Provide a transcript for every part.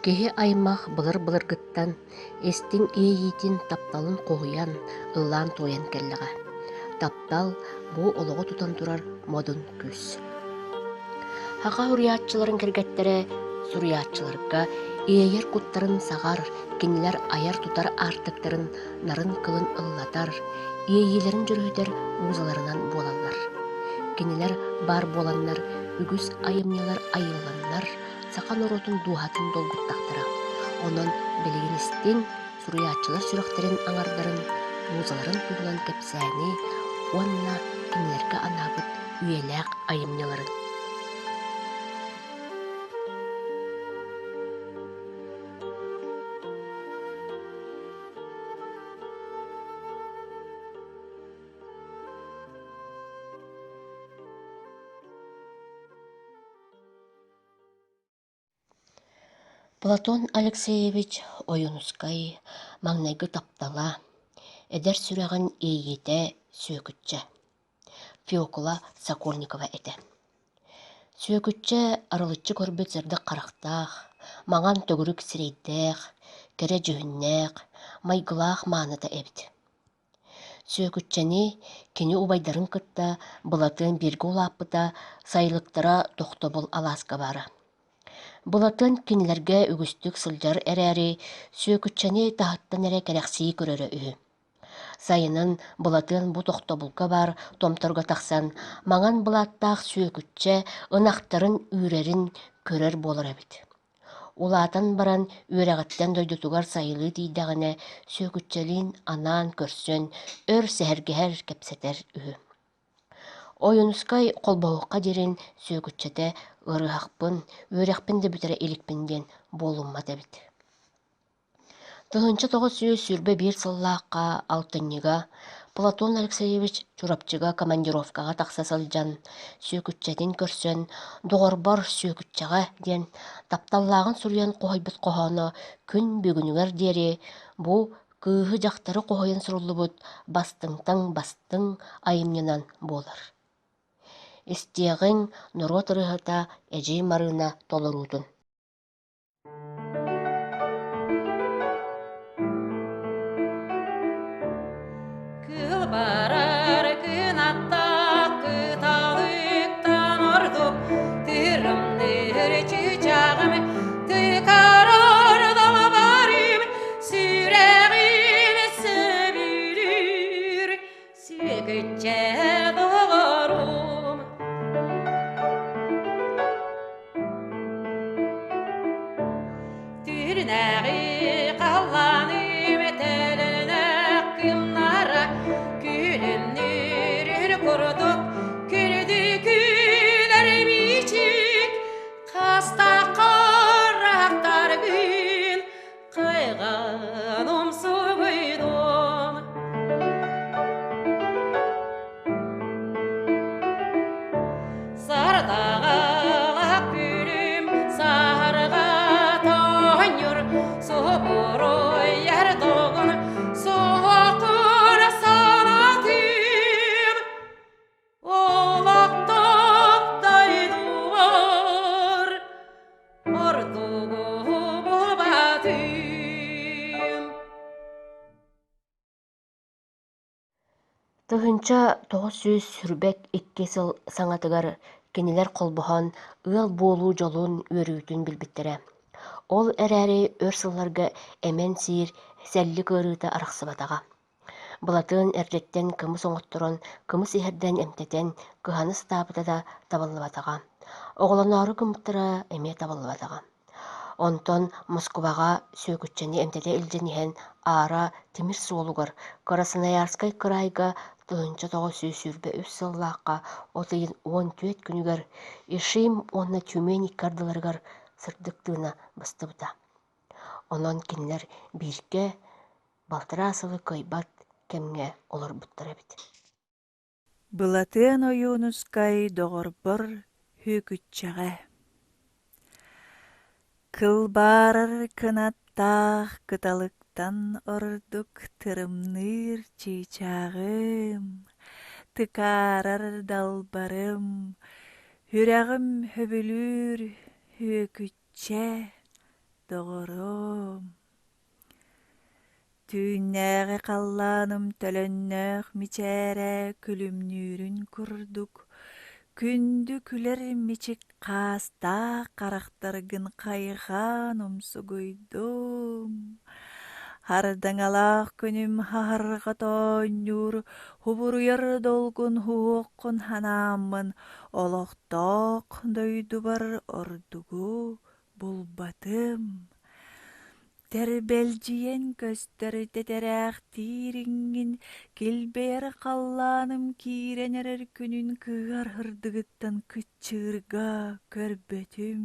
Киһи аймах былыр-былыргыттан истиҥ иэйиитин тапталын хоһуйан, ыллаан-туойан кэллэҕэ. Таптал бу олоҕу тутан турар модун күүс. Саха суруйааччыларын кэргэттэрэ суруйааччыларга иэйэр куттарын саҕар, кинилэр айар-тутар аартыктарын нарын кылын ыллатар, иэйиилэрин дьүрүһүтэр музаларынан буолаллар. Кинилэр баар буоланнар үгүс айымньылар айылланнар, саха норуотун дууһатын долгуттахтара. Онон билигин истиҥ, суруйааччылар сүрэхтэрин аҥардарын, музаларын туһунан кэпсээни уонна кинилэргэ анаабыт үйэлээх айымньыларын. Платон Алексеевич Ойуунускай маҥнайгы таптала, эдэр сүрэҕин иэйиитэ Сүөкүччэ, Фекла Сокольникова этэ. Сүөкүччэ арылыччы көрбүт сырдык харахтаах, маҥан төгүрүк сирэйдээх, кэрэ дьүһүннээх, майгылаах мааныта эбит. Сүөкүччэни кини убайдарын кытта Былатыан бииргэ улааппыта, сайылыктара Тохтобул алааска баара. Былатыан кинилэргэ үгүстүк сылдьар эрээри, Сүөкүччэни таһыттан эрэ кэрэхсии көрөрө үһү. Сайынын Былатыан бу тохтобулга баар томторго тахсан, маҥан былааттаах Сүөкүччэ ынахтарын үүрэрин көрөр буолар эбит. Улаатан баран үөрэҕиттэн дойдутугар сайылыы тиийдэҕинэ Сүөкүччэлиин анаан көрсөн, өр сэһэргэһэр, кэпсэтэр үһү. Ойуунускай холбоһуохха диэрин Сүөкүччэтэ ыарыһахпын, үөрэхпин да бүтэрэ иликпин диэн буолуммат эбит. 1921 сыллаахха алтынньыга Платон Алексеевич Чурапчыга командировкаҕа тахса сылдьан, Сүөкүччэтин көрсөн «Доҕорбор Сүөкүччэҕэ» диэн тапталлааҕын суруйан хоһуйбут хоһооно күн бүгүнүгэр диэри бу кыыһы-дьахтары хоһуйан суруллубут бастыҥтан бастыҥ айымньынан буолар. Истиэҕиҥ норуот ырыаһыта Эдьиий Марыына толоруутун. Кыыл барар кынаттаах кыталыктан ордук тырымныыр чыычааҕым тыкарар далбарым сүрэҕим сөбүлүүр сүөкүччэ доҕорум. Түүнээҕи халлааным этэлэнэх кымнара күлүмнүүр курдук күлдү күлэр мичик хаста харахтаргын кыйган умсугуйдум. Сардаҕалаах күлүм саһарҕа тоонньур субуруйар доҕун суоҕур санатым олохтоох дойдубар ордугу булбатым. 1922 сыл саҥатыгар кинилэр холбоһон ыал буолуу дьолун, үөрүүтүн билбиттэрэ. Ол эрээри өр сылларга эмэн сиир сэллик ыарыыта арахсыбатаҕа. Былатыан эрдэттэн кымыс оҥотторон, кымыс иһэрдэн эмтэтэн, кыһаны сатаабыта да табыллыбатаҕа. Оҕолоноору гыммыттара эмиэ табыллыбатаҕа. Онтон Москубаҕа Сүөкүччэни эмтэтэ илдьэн иһэн аара тимир суолугар Красноярскай кыраайга 1923 сыллаахха от ыйын 14 күнүгэр Ишим уонна Тюмень икки ардыларыгар сырдык тыына быстыбыта. Онон кинилэр бииргэ балтараа сылы кыайбат кэмҥэ олорбуттар эбит. Былатыан Ойуунускай доҕорбор Һүөкүччэҕэ Кылбаарар кынаттаах кыталыктан ордук тырымныыр чыычааҕым, тыкаарар далбарым, сүрэҕим сөбүлүүр Һүөкүччэ. доҕорум. Түүннээҕи халлааным төлөннөөх мичээрэ күлүмнүүрүн курдук, күндү күлэр мичик хаастаах харахтаргын хайҕаан умсугуйдум. Хардаҥалаах күнүм хаһарҕа тоонньуур, хубуруйар долгун уһуоххун ханааммын, олохтоох дойдубар ордугу булбатым. Тэрбэлдьийэн көстөр тэтэрээхтиир иҥҥин, килбэйэр халлааным киирэн эрэр күнүн кыар һырдыгыттан кыччыырга көрбөтүм.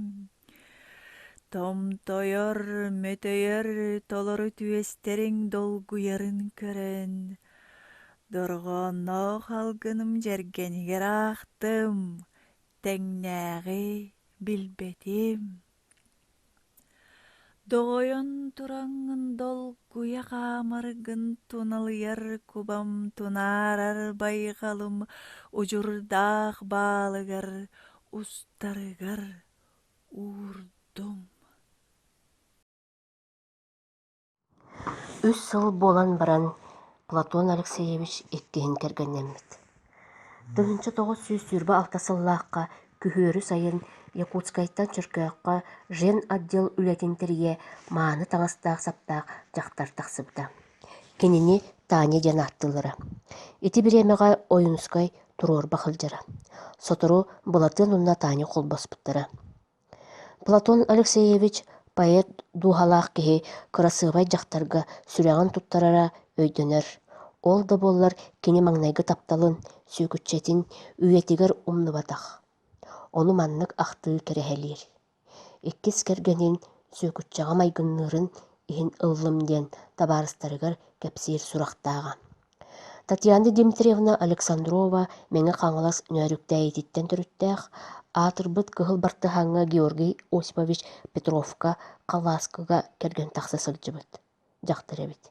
Томтойор, мөтөйөр толору түөстэриҥ долгуйарын көрөн, дорҕоонноох алгыным дьэргэнигэр аахтым, тэҥнээҕи билбэтим. Доҕойон тураҥҥын долгуйа хаамаргын туналыйар кубам тунаарар байҕалым удьурдаах баалыгар устарыгар уурдум. Үс сыл буолан баран Платон Алексеевич иккиһин кэргэннэммит. 1926 сыллаахха күһүөрү сайын Якутскайтан Чөркөөххө жен отдел үлэтин тэрийэ мааны таҥастаах-саптаах дьахтар тахсыбыта. Кинини Таня диэн ааттыыллара. Ити бириэмэҕэ Ойуунускай туруорба сылдьара. Сотору Былатыан уонна Таня холбоспуттара. Платон Алексеевич поэт дууһалаах киһи кырасыабай дьахтарга сүрэҕин туттарара өйдөнөр, ол да буоллар кини маҥнайгы тапталын, сүөкүччэтин үйэтигэр умнубатах. Ону маннык ахтыы кэрэһэлиир: Иккис кэргэнин Сүөкүччэҕэ майгынныырын иһин ыллым диэн табаарыстарыгар кэпсиир сурахтааҕа. Татьяна Дмитриевна Александрова Мэҥэ Хаҥалас Нөөрүктээйититтэн төрүттээх, аатырбыт Кыһыл Бартыһааҥҥа Георгий Осипович Петровка Халааскыга кэргэн тахса сылдьыбыт дьахтар эбит.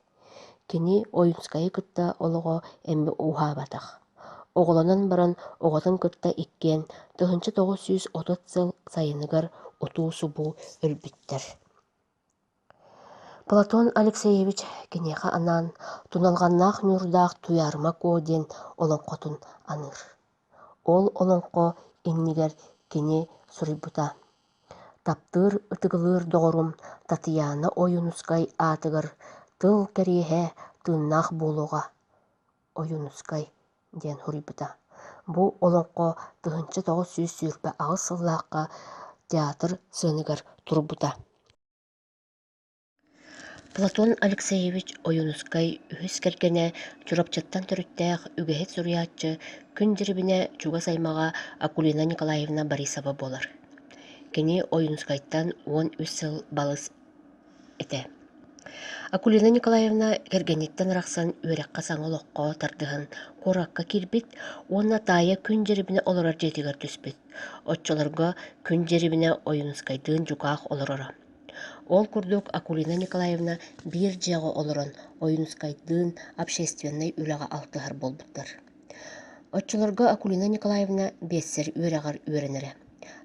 Кини Ойунскайы кытта олоҕо эмиэ уһаабатах. Оҕолонон баран оҕотун кытта иккиэн 1930 сыл сайыныгар утуу-субуу өлбүттэр. Платон Алексеевич киниэхэ анаан «Туналҕаннаах ньуурдаах Туйаарыма Куо» диэн олоҥхотун аныыр. Ол олоҥхо иннигэр кини суруйбута: «Таптыыр, ытыгылыыр доҕорум Татьяна Ойуунускай аатыгар тыл кэриэһэ тыыннаах буолуоҕа, Ойуунускай» диэн суруйбута. Бу олоҥхо 1928 сыллаахха театр сыаныгар турбута. Платон Алексеевич Ойуунускай үһүс кэргэнэ Чурапчыттан төрүттээх үгэһит суруйааччы Күн Дьирибинэ чугас аймаҕа Акулина Николаевна Борисова буолар. Кини Ойуунускайтан 13 сыл балыс этэ. Акулина Николаевна кэргэниттэн арахсан үөрэххэ саҥа олоххо тардыһан куоракка киирбит уонна таайа Күн Дьирибинэ олорор дьиэтигэр түспүт. Оччолорго Күн Дьирибинэ Ойуунускайдыын дьукаах олороро. Ол курдук Акулина Николаевна биир дьиэҕэ олорон Ойуунускайдыын общественнай үлэҕэ алтыһар буолбуттар. Оччолорго Акулина Николаевна биэссэр үөрэҕэр үөрэнэрэ.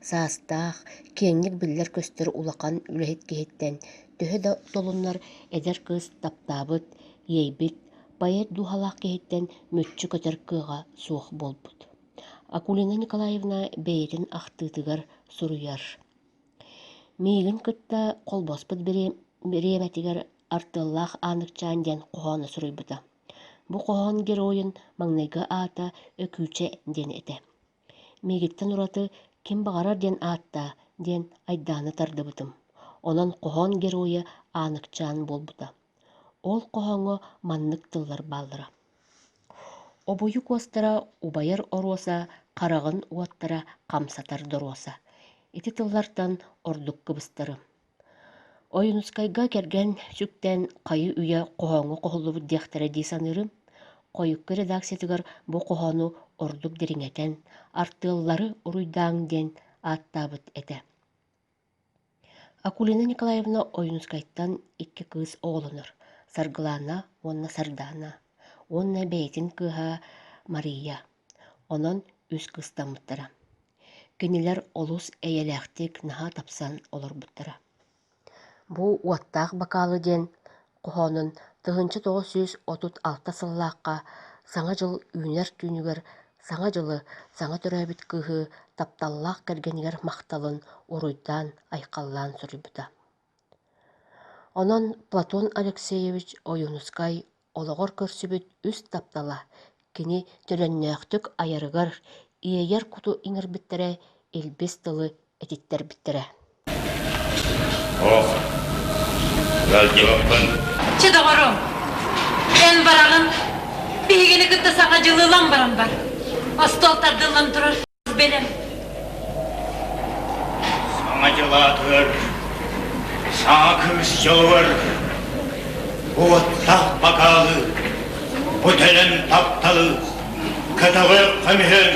Саастаах, киэҥник биллэр-көстөр улахан үлэһит киһиттэн төһө да толуннар эдэр кыыс таптаабыт, иэйбит, поэт дууһалаах киһиттэн мүччү көтөр кыаҕа суох буолбут. Акулина Николаевна бэйэтин ахтыытыгар суруйар: «Миигин кытта холбоспут бириэмэтигэр артыаллаах Ааныкчаан диэн хоһоону суруйбута. Бу хоһоон геройун маҥнайгы аата Өкүүчэ диэн этэ. Миигиттэн ураты ким баҕарар диэн ааттаа диэн айдааны тардыбытым. Онон хоһоон геройа Ааныкчаан буолбута. Ол хоһооҥҥо маннык тыллар бааллара: Обуйук уостара убайар оруоса, хараҕын уоттара хамсатар доруоса. Ити тыллартан ордук кыбыстарым. Ойуунускайга кэргэн сүктэн хайы-үйэ хоһооҥҥо хоһуллубут диэхтэрэ дии саныырым. Хойукку редакциятыгар бу хоһоону ордук дириҥэтэн, «Артыаллары уруйдааҥ» диэн ааттаабыт этэ. Акулина Николаевна Ойуунускайтан икки кыыс оҕолонор: Саргылаана уонна Сардаана уонна бэйэтин кыыһа Мария. Онон үс кыыстаммыттара. Кинилэр олус эйэлээхтик наһаа тапсан олорбуттара. Бу «Уоттаах бакаалы» диэн хоһоонун 1936 сыллаахха Саҥа дьыл үүнэр түүнүгэр Саҥа дьылы, саҥа төрөөбүт кыыһы тапталлаах кэргэнигэр махталын уруйдаан-айхаллаан суруйбута. Онон Платон Алексеевич Ойуунускай олоҕор көрсүбүт үс таптала кини төлөннөөхтүк айарыгар иэйэр куту иҥэрбиттэрэ, илбис тылы этиттэрбиттэрэ. Ох, ыалдьыбаппын. Чэ, доҕорум, эн бараҕын, биһигини кытта саҥа дьылы ылан баран бар. Остуол тардыллан турар, бэлэм. Саҥа дьыл аатыгар, саҥа кыыс дьолугар уоттаах бакаалы, бу төлөн тапталы, көтөҕүөх көмүһүн,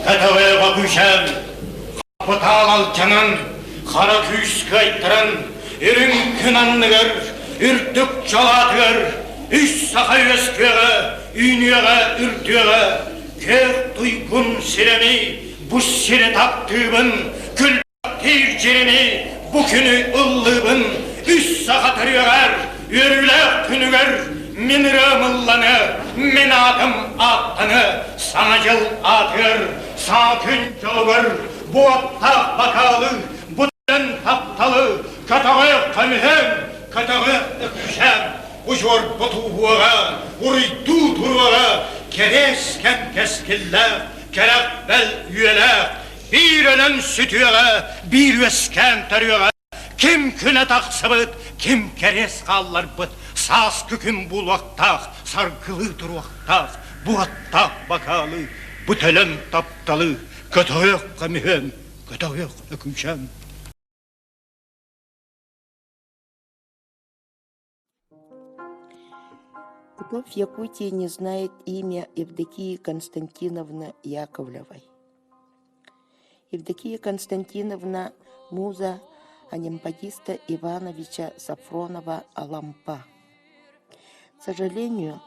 көтөҕүөх өкүүшэм, хапытаал алдьанан, хара күүс кыайтаран, үрүҥ күн анныгар, үрдүк чалаатыгар үс саха үөскүөҕэ, үүнүөҕэ, үрдүөҕэ, Күөх туйгун сирэми бу сири таптыыбын, күлбэхтиир дьирими бу күнү ыллыыбын, үс саха төрүөҕэр, үөрүүлээх күнүгэр мин ырыам ылланы, мин аатым ааттаны, Саҥа дьыл аатыгар, саҥа күн дьолугар бу уоттаах бакаалы, бу тапталы көтөҕүөх көмүһүм, көтөҕүөх өкүүшэм, Удьуорбут ууһуоҕа, уруйдуу туруоҕа, кэриэс кэм кэскиллээх, кэрэхбэл үйэлээх, биир өлөн сүтүөҕэ, биир үөскээн төрүөҕэ, ким күнэ тахсыбыт, ким кэриэс хаалларбыт, сааскы күн буолуохтаах, саргылыы туруохтаах, буоттаах бакаалы, бу төлөн тапталы, көтөҕүөх көмүһүөм, көтөҕүөх өкүүчэм. Кто в Якутии не знает имя Евдокии Константиновны Яковлевой? Евдокия Константиновна – муза анемподиста Ивановича Сафронова Алампа. К сожалению,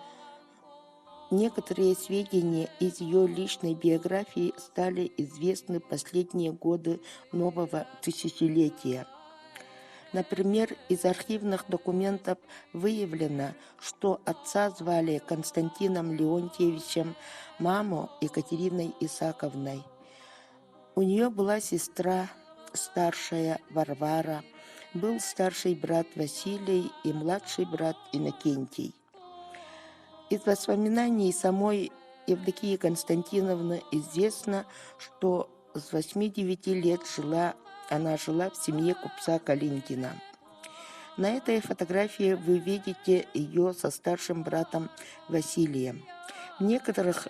некоторые сведения из ее личной биографии стали известны в последние годы нового тысячелетия. Например, из архивных документов выявлено, что отца звали Константином Леонтьевичем, маму Екатериной Исаковной. У нее была сестра старшая Варвара, был старший брат Василий и младший брат Иннокентий. Из воспоминаний самой Евдокии Константиновны известно, что с 8-9 лет жила, она жила в семье купца Калинкина. На этой фотографии вы видите ее со старшим братом Василием. В некоторых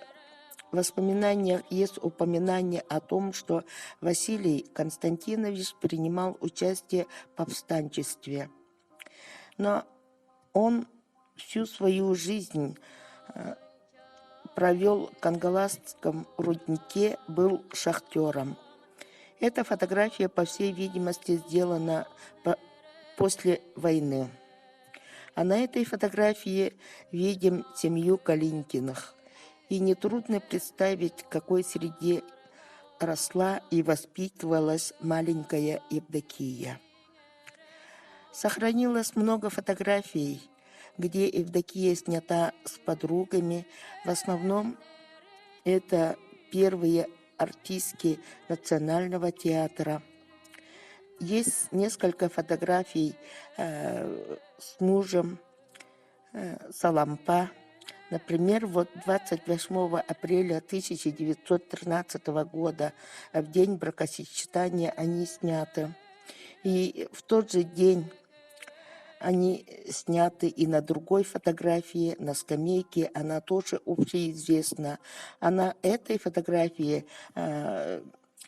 воспоминаниях есть упоминание о том, что Василий Константинович принимал участие в повстанчестве. Но он всю свою жизнь э, провел в Кангаласском руднике, был шахтером. Эта фотография, по всей видимости, сделана после войны. А на этой фотографии видим семью Калинкиных. И нетрудно представить, в какой среде росла и воспитывалась маленькая Евдокия. Сохранилось много фотографий, где Евдокия снята с подругами. В основном это первые артистки Национального театра. Есть несколько фотографий э, с мужем э, Салампа. Например, вот 28 апреля 1913 года, в день бракосочетания, они сняты. И в тот же день они сняты и на другой фотографии, на скамейке, она тоже общеизвестна. А на этой фотографии э,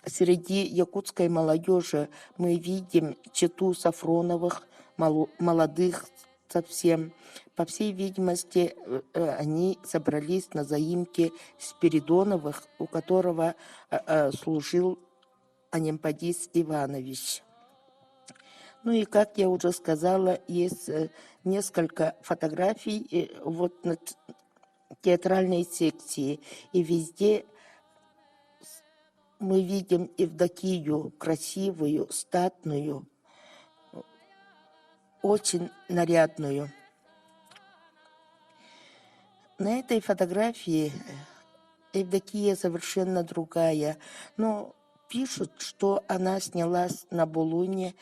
среди якутской молодежи мы видим чету Сафроновых, молодых совсем. По всей видимости, э, э, они собрались на заимке Спиридоновых, у которого служил Анемподист Иванович. Ну и, как я уже сказала, есть несколько фотографий вот на театральной секции. И везде мы видим Евдокию красивую, статную. очень нарядную. На этой фотографии Евдокия совершенно другая, но пишут, что она снялась на Булуне.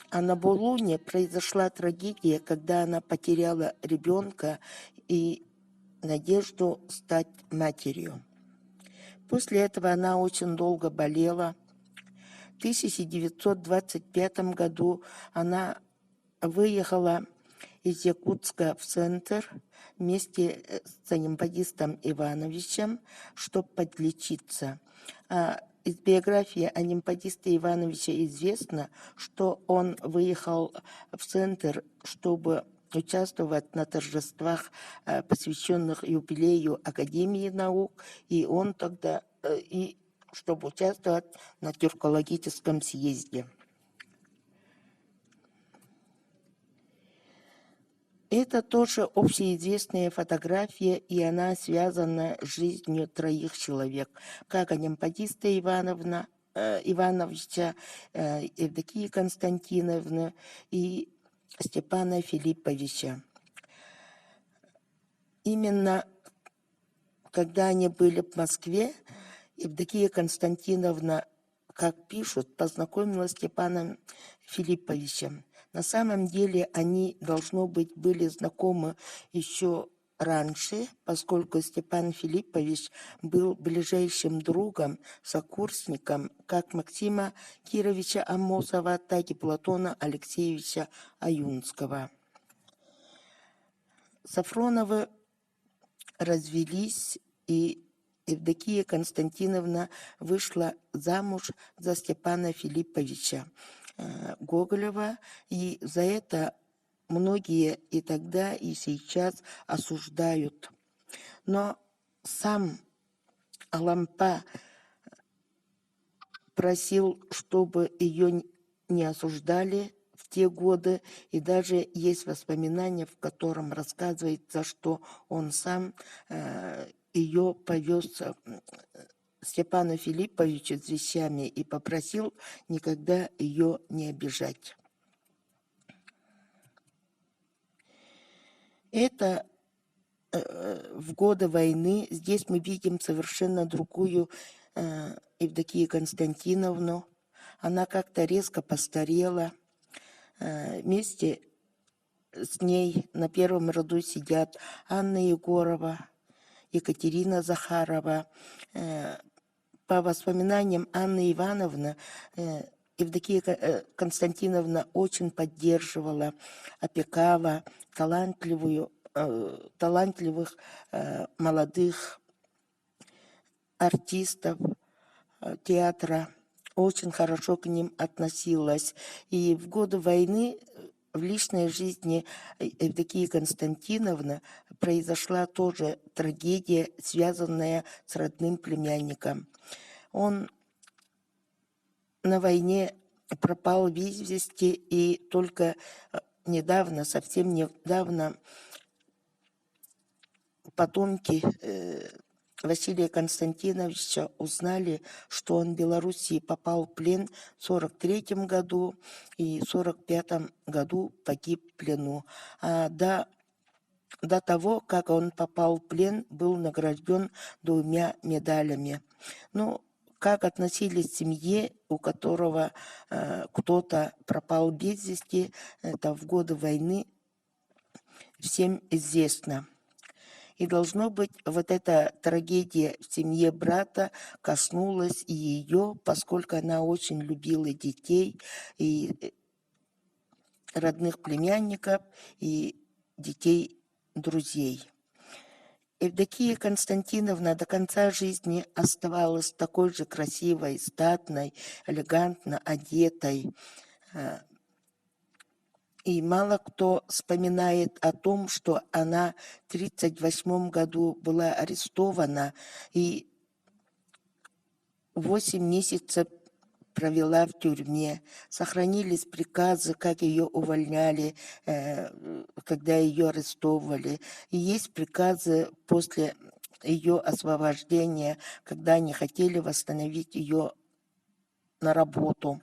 А на Булуне произошла трагедия, когда она потеряла ребенка и надежду стать матерью. После этого она очень долго болела. В 1925 году она выехала из Якутска в центр вместе с Анемподистом Ивановичем, чтобы подлечиться. А из биографии Анемподиста Ивановича известно, что он выехал в центр, чтобы участвовать на торжествах, посвященных юбилею Академии наук, и он тогда и чтобы участвовать на тюркологическом съезде. Это тоже общеизвестная фотография, и она связана с жизнью троих человек. Как Анемподиста Ивановна, э, Ивановича, э, Евдокии Константиновны и Степана Филипповича. Именно когда они были в Москве, Евдокия Константиновна, как пишут, познакомилась с Степаном Филипповичем. На самом деле они, должно быть, были знакомы еще раньше, поскольку Степан Филиппович был ближайшим другом, сокурсником как Максима Кировича Амосова, так и Платона Алексеевича Аюнского. Сафроновы развелись, и Евдокия Константиновна вышла замуж за Степана Филипповича Гоголева, и за это многие и тогда, и сейчас осуждают. Но сам Алампа просил, чтобы ее не осуждали в те годы, и даже есть воспоминания, в котором рассказывается, что он сам ее повез Степану Филипповичу с вещами и попросил никогда ее не обижать. Это в годы войны здесь мы видим совершенно другую Евдокию Константиновну. Она как-то резко постарела. Вместе с ней на первом роду сидят Анна Егорова, Екатерина Захарова. По воспоминаниям Анны Ивановны, Евдокия Константиновна очень поддерживала, опекала талантливую, талантливых молодых артистов театра, очень хорошо к ним относилась. И в годы войны в личной жизни Евдокии Константиновны произошла тоже трагедия, связанная с родным племянником. Он на войне пропал без вести, и только недавно, совсем недавно потомки Василия Константиновича узнали, что он в Белоруссии попал в плен в 1943 году и в 1945 году погиб в плену. А до, до того, как он попал в плен, был награжден двумя медалями. Ну, как относились к семье, у которого э, кто-то пропал без вести, это в годы войны всем известно. И должно быть, вот эта трагедия в семье брата коснулась и ее, поскольку она очень любила детей и родных племянников, и детей друзей. Евдокия Константиновна до конца жизни оставалась такой же красивой, статной, элегантно одетой. И мало кто вспоминает о том, что она в 1938 году была арестована и 8 месяцев провела в тюрьме. Сохранились приказы, как ее увольняли, когда ее арестовывали. И есть приказы после ее освобождения, когда они хотели восстановить ее на работу.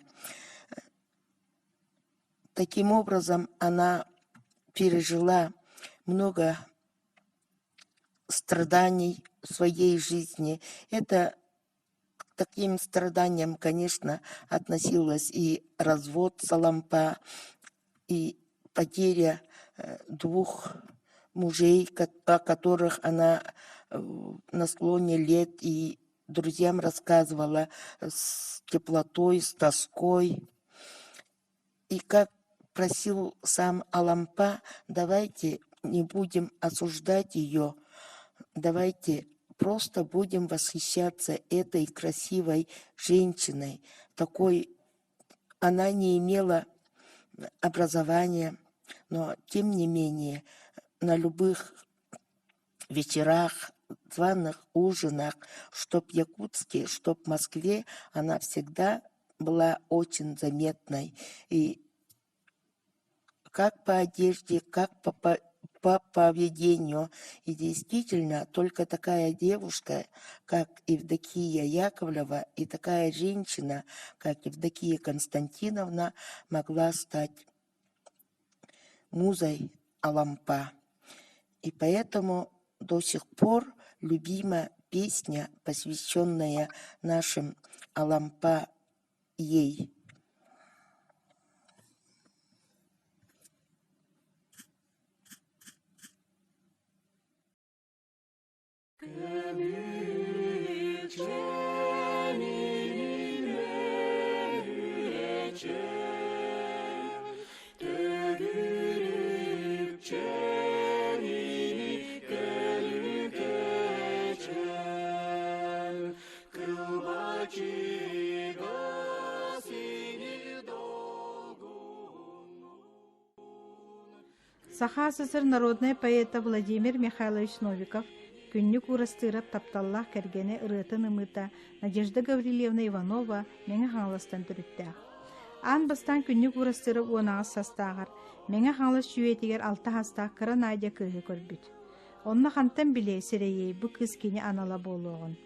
Таким образом, она пережила много страданий в своей жизни. Это к таким страданиям, конечно, относилась и развод с Алампа, и потеря двух мужей, о которых она на склоне лет и друзьям рассказывала с теплотой, с тоской. И как просил сам Алампа, давайте не будем осуждать ее, давайте просто будем восхищаться этой красивой женщиной. Такой она не имела образования, но тем не менее на любых вечерах, званых ужинах, что в Якутске, что в Москве, она всегда была очень заметной. И как по одежде, как по, по, по поведению. И действительно, только такая девушка, как Евдокия Яковлева, и такая женщина, как Евдокия Константиновна, могла стать музой Алампа. И поэтому до сих пор любима песня, посвященная нашим Алампа ей. Саха СССР народнай поэта Владимир Михайлович Новиков Күннүк Уурастыырап тапталлаах кэргэнэ ырыатын ымыыта Надежда Гаврильевна Иванова Мэҥэ Хаҥаластан төрүттээх. Аан бастаан Күннүк Уурастыырап 18 састааҕар Мэҥэ Хаҥалас Чүүйэтигэр алта саастаах кыра Надя кыыһы көрбүт. Онно хантан билиэй сирэйиэй бу кыыс кини анала буолуоҕун.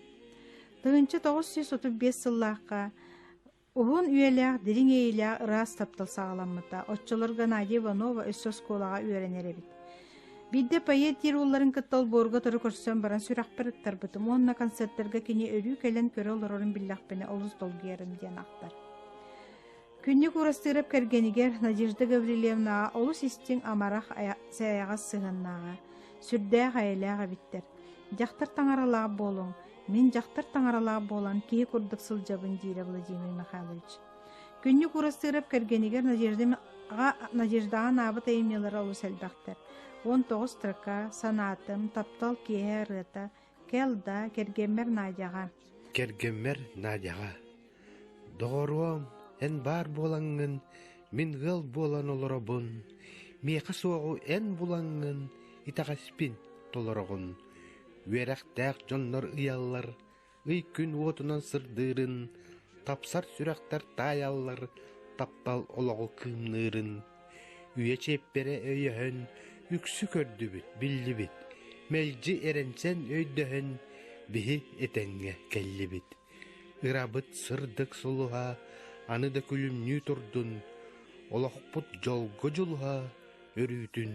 1935 сыллаахха Уһун үйэлээх, дириҥ иэйиилээх ыраас таптал саҕаламмыта. Оччолорго Надя Иванова өссө оскуолаҕа үөрэнэр эбит. Биирдэ поэт диир уолларын кытта олбуорга туру көрсөн баран сүрэхпэр ыттарбытым уонна концертарга кини өрүү кэлэн көрө олорорун биллэхпинэ олус долгуйарым диэн ахтар. Күннүк Уурастыырап кэргэнигэр Надежда Гаврильевнаҕа олус истиҥ амарах сайаҕас сыһыаннааҕа, сүрдээх эйэлээх эбиттэр. Дьахтар таҥаралаах буолуҥ, Мин дьахтар таҥаралаах буолан киһи курдук сылдьабын диирэ Владимир Михайлович. Күннүк Уурастыырап кэргэнигэр Надеждаҕа Надеждаҕа анаабыт айымньылара олус элбэхтэр. 19 строка, Санаатым, Таптал киэһэ ырыата, Кэл да, Кэргэммэр Надяҕа. Кэргэммэр Надяҕа. Доҕоруом, эн баар буолаҥҥын, мин ыал буолан олоробун, миэхэ суоҕу эн булаҥҥын, итэҕэспин толороҕун. Үөрэхтээх дьоннор ыйаллар, ый-күн уотунан сырдыырын, тапсар сүрэхтэр таайаллар, таптал олоҕу кыымныырын. Үйэ чиэппэрэ өйөһөн, үксү көрдүбүт, биллибит, мэлдьи эрэнсэн өйдөһөн, биһи этэҥҥэ кэллибит. Ырабыт сырдык сулуһа аны да күлүмнүү турдун, олохпут дьолго дьулуһа өрүүтүн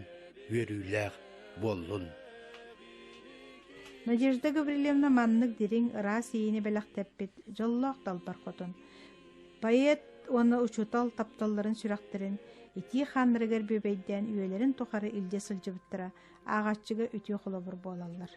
үөрүүлээх буоллун. Надежда Гаврильевна маннык дириҥ, ыраас иини бэлэхтэппит дьоллоох далбар хотун. Поэт уонна учуутал тапталларын сүрэхтэрин итии хааннарыгар бүөбэйдээн үйэлэрин тухары илдьэ сылдьыбыттара ааҕааччыга үтүө холобур буолаллар.